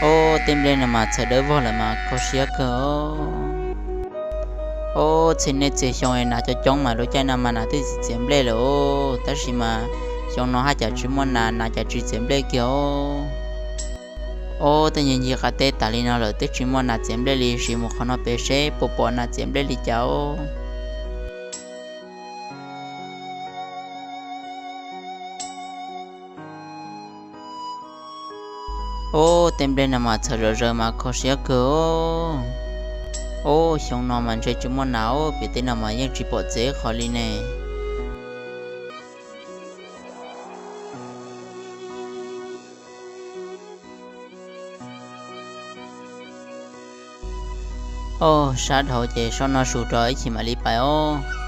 Ob, tej nplej no mas txhawm dawb vog lawm mas kho siab kawg os. Ob, txhia niaj txhia xyoo es nas coob coob mas lub caij no mas nas twb tsis txiav nplej lawm os, tab sis mas xyoo no haj cas tsis muaj nas, nas cas tsis txiav nplej kiag os. Ob, twb ncig ncig qab teb tas li no lawm twb tsis muaj nas txiav nplej li, sim mus qhov no pem seb puas pom nas txiav nplej li cas os. Ob, tej nplej no mas txhawm zom zaws mas kho siab kawg os. Ob, xyoo no mas ntshe tsis muaj nas os, pem teb no mas yeej tsis pom txiav qhov li ne. Ob, sab dhau ces soj no su rau ib chim mam li pais os.